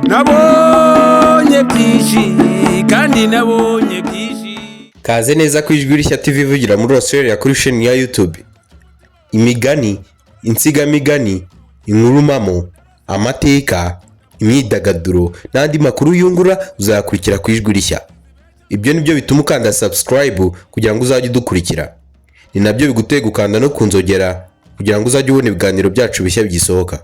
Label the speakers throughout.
Speaker 1: Nabonye byinshi kandi nabonye byinshi.
Speaker 2: Kaze neza ku Ijwi Rishya TV ivugira muri Australia kuri chaîne ya YouTube. Imigani, insigamigani, inkuru mpamo, amateka, imyidagaduro n'andi makuru yungura uzayakurikira ku Ijwi Rishya. Ibyo ni byo bituma ukanda subscribe kugira ngo uzajye udukurikira. Ni nabyo bigutera gukanda no kunzogera kugira ngo uzajye ubona ibiganiro byacu bishya bigisohoka.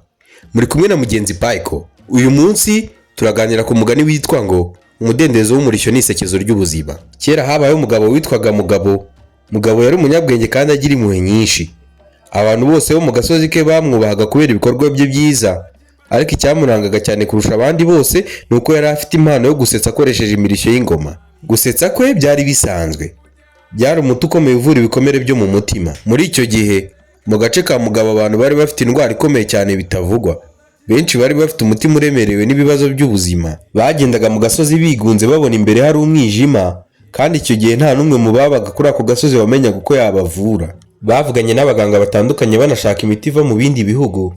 Speaker 2: Muri kumwe na mugenzi Payiko. Uyu munsi turaganira ku mugani witwa ngo "Umudendezo w'umurishyo ni isekezo ry'ubuzima". Kera habayeho umugabo witwaga Mugabo. Mugabo yari umunyabwenge kandi agira impuhwe nyinshi. Abantu bose bo mu gasozi ke bamwubahaga kubera ibikorwa bye byiza, ariko icyamurangaga cyane kurusha abandi bose ni uko yari afite impano yo gusetsa akoresheje imirishyo y'ingoma. Gusetsa kwe byari bisanzwe, byari umuti ukomeye uvura ibikomere byo mu mutima. Muri icyo gihe, mu gace ka Mugabo, abantu bari bafite indwara ikomeye cyane bitavugwa. Benshi bari bafite umutima uremerewe n'ibibazo by'ubuzima. Bagendaga mu gasozi bigunze, babona imbere hari umwijima, kandi icyo gihe nta n'umwe mu babaga kuri ako gasozi wamenyaga uko yabavura. Bavuganye n'abaganga batandukanye, banashaka imiti iva mu bindi bihugu,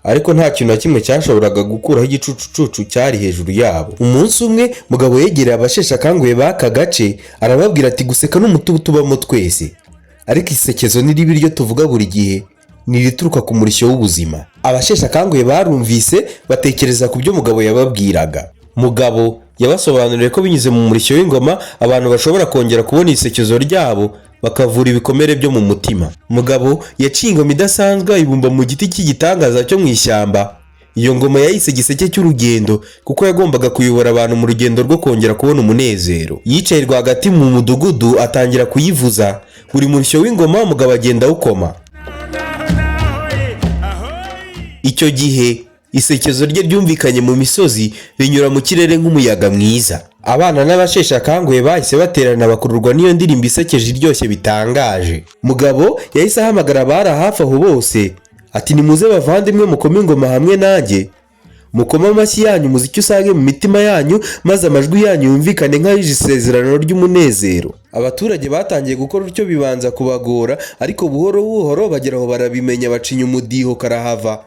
Speaker 2: ariko nta kintu na kimwe cyashoboraga gukuraho igicucucucu cyari hejuru yabo. Umunsi umwe, Mugabo yegereye abasheshe akanguhe b'aka gace, arababwira ati: "Guseka ni umuti tubamo twese, ariko isekezo ni ribi ryo tuvuga buri gihe, ni irituruka ku murishyo w'ubuzima." Abasheshe akanguhe barumvise, batekereza ku byo Mugabo yababwiraga. Mugabo yabasobanuriye ko binyuze mu murishyo w'ingoma abantu bashobora kongera kubona isekezo ryabo, bakavura ibikomere byo mu mutima. Mugabo yaciye ingoma idasanzwe, ayibumba mu giti cy'igitangaza cyo mu ishyamba. Iyo ngoma yayise Giseke cy'Urugendo, kuko yagombaga kuyobora abantu mu rugendo rwo kongera kubona umunezero. Yicaye rwagati mu mudugudu, atangira kuyivuza. Buri murishyo w'ingoma Mugabo agenda awukoma. Icyo gihe isekezo rye ryumvikanye mu misozi, rinyura mu kirere nk'umuyaga mwiza. Abana n'abasheshe akanguhe bahise baterana, bakururwa n'iyo ndirimbo isekeje iryoshye bitangaje. Mugabo yahise ahamagara abari hafi aho bose ati: "Nimuze bavandimwe, mukome ingoma hamwe nanjye, mukome amashyi yanyu, umuziki usange mu mitima yanyu, maze amajwi yanyu yumvikane nk'ayije isezerano ry'umunezero." Abaturage batangiye gukora utyo, bibanza kubagora, ariko buhoro buhoro bagera aho barabimenya, bacinya umudiho karahava,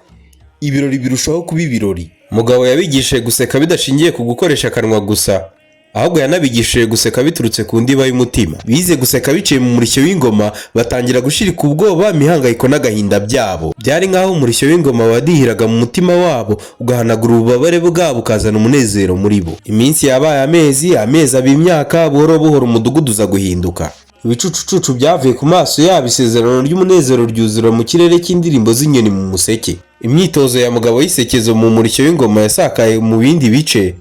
Speaker 2: ibirori birushaho kuba ibirori. Mugabo yabigishije guseka bidashingiye ku gukoresha akanwa gusa, ahubwo yanabigishije guseka biturutse ku ndiba y'umutima. Bize guseka biciye mu murishyo w'ingoma, batangira gushirika ubwoba, imihangayiko n'agahinda byabo. Byari nk'aho umurishyo w'ingoma wadihiraga mu mutima wabo, ugahanagura ububabare bwabo, ukazana umunezero muri bo. Iminsi yabaye amezi, amezi aba imyaka. Buhoro buhoro umudugudu uza guhinduka. Ibicucucucu byavuye ku maso yabo, isezerano ry'umunezero ryuzura mu kirere cy'indirimbo z'inyoni mu museke. Imyitozo ya Mugabo y'isekezo mu murishyo w'ingoma yasakaye mu bindi bice.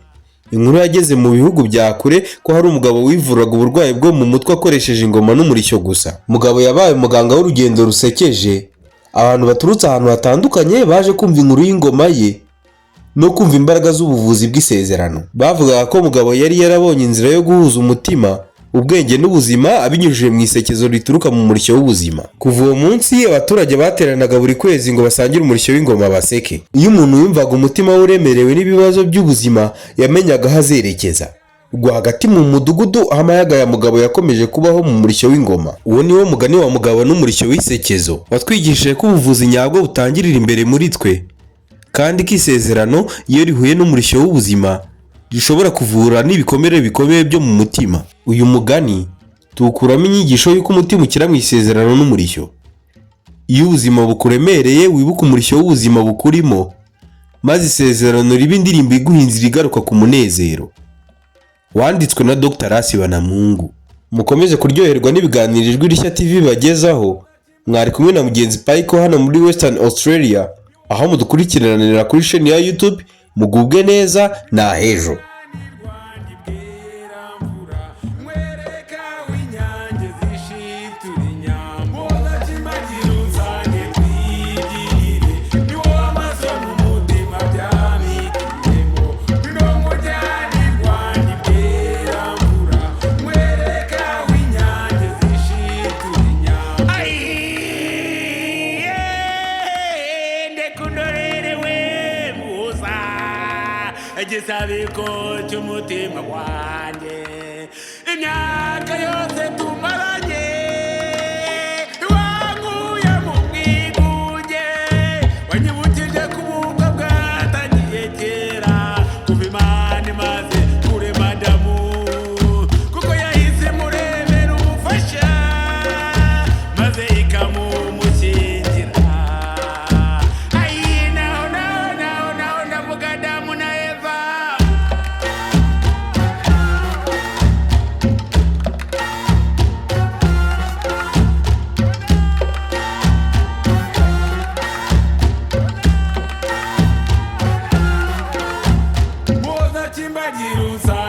Speaker 2: Inkuru yageze mu bihugu bya kure ko hari umugabo wivuraga uburwayi bwo mu mutwe akoresheje ingoma n'umurishyo gusa. Mugabo yabaye umuganga w'urugendo rusekeje. Abantu baturutse ahantu hatandukanye baje kumva inkuru y'ingoma ye no kumva imbaraga z'ubuvuzi bw'isezerano. Bavugaga ko Mugabo yari yarabonye inzira yo guhuza umutima, ubwenge n'ubuzima abinyujije mu isekezo rituruka mu murishyo w'ubuzima. Kuva uwo munsi, abaturage bateranaga buri kwezi ngo basangire umurishyo w'ingoma, baseke. Iyo umuntu yumvaga umutima we uremerewe n'ibibazo by'ubuzima, yamenyaga aho azerekeza: rwagati mu mudugudu, aho amayaga ya Mugabo yakomeje kubaho mu murishyo w'ingoma. Uwo ni wo mugani wa Mugabo n'umurishyo w'isekezo, watwigishije ko ubuvuzi nyabwo butangirira imbere muri twe, kandi ko isezerano, iyo rihuye n'umurishyo w'ubuzima, rishobora kuvura n'ibikomere bikomeye byo mu mutima. Uyu mugani tuwukuramo inyigisho y'uko umutima ukira mu isezerano n'umurishyo. Iyo ubuzima bukuremereye, wibuke umurishyo w'ubuzima bukurimo, maze isezerano ribe indirimbo iguha inzira igaruka ku munezero. Wanditswe na Dr Rasi Banamungu. Mukomeze kuryoherwa n'ibiganiro Ijwi Rishya TV bagezaho. Mwari kumwe na mugenzi Payiko hano muri Western Australia, aho mudukurikiranira kuri chaîne ya YouTube. Mugubwe neza na hejo.
Speaker 1: Mwereka w'inyange zishitura inyambo, kimbagira unsange twigirire, ni wowe amaso n'umutima byamikiyemo. Mirongo ujyane rwanjye bwera mvura, mwereka w'inyange zishitura inyambo. Ndekundorere we muza, igisabiko cy'umutima wanjye, imyaka yose tumaranye wankuye mu bwigunge, wanyibukije ko ubukwe bwatangiye kera kuva Imana. Bagira.